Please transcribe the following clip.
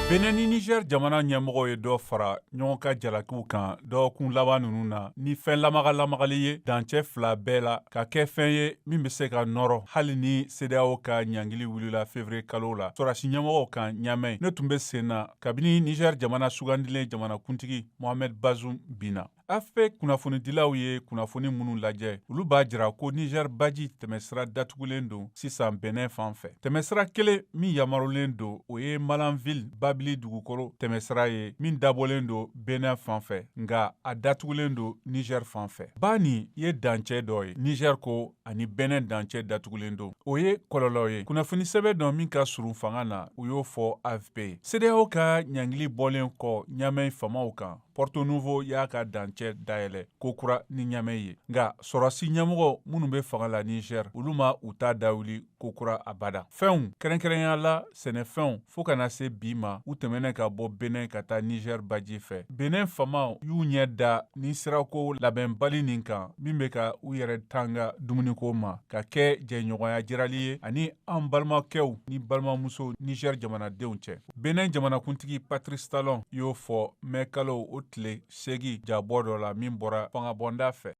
Benin ni Niger jamana ɲɛmɔgɔw ye dɔ fara ɲɔgɔn ka jalakiw kan dɔgɔkun laban ninnu na ni fɛn lamaga lamagali ye dancɛ fila bɛɛ la, ka kɛ fɛn ye min bɛ se ka nɔrɔ hali ni CEDEAO ka ɲangili wulila février kalo la sɔrɔdasi ɲɛmɔgɔw kan Ɲamɛ. Ne tun bɛ sen na kabini Niger jamana sugandilen jamanakuntigi Mohamed Bazoum binna. AFP kunnafonidilaw ye kunnafoni minnu lajɛ, olu b'a jira ko Niger baji tɛmɛsira datugulen don sisan Benin fan fɛ. Tɛmɛsira kelen min yamarulen don, o ye Malanville babili dugukolo tɛmɛsira ye min dabɔlen don Benin fan fɛ, nka a datugulen don Niger fan fɛ. Ba nin ye dancɛ dɔ ye. Niger ko ani Benin dancɛ datugulen don, o ye kɔlɔlɔ ye. Kunnafoni sɛbɛn dɔ min ka surun fanga na, u y'o fɔ AFP ye. CEDEAO ka ɲangili bɔlen kɔ Ɲamɛ faamaw kan, Porto Novo y'a ka dancɛ dayɛlɛ kokura ni Ɲamɛ ye, nka sɔrɔdasi ɲɛmɔgɔ minnu bɛ fanga la Niger, olu ma u ta dawuli kokura abada. Fɛnw, kɛrɛnkɛrɛnya la sɛnɛfɛnw, fo ka na se bi ma, u tɛmɛnen ka bɔ Benin ka taa Niger baji fɛ. Benin faamaw y'u ɲɛ da ni sirako labɛnbali nin kan min bɛ ka u yɛrɛ tanga dumuniko ma, ka kɛ jɛɲɔgɔnya jirali ye ani an balimakɛw ni balimamuso Niger jamanadenw cɛ. Benin jamanakuntigi Patrice Talon y'o fɔ mɛ kalo o tile 8 jabɔ dɔ la min bɔra fangabonda fɛ.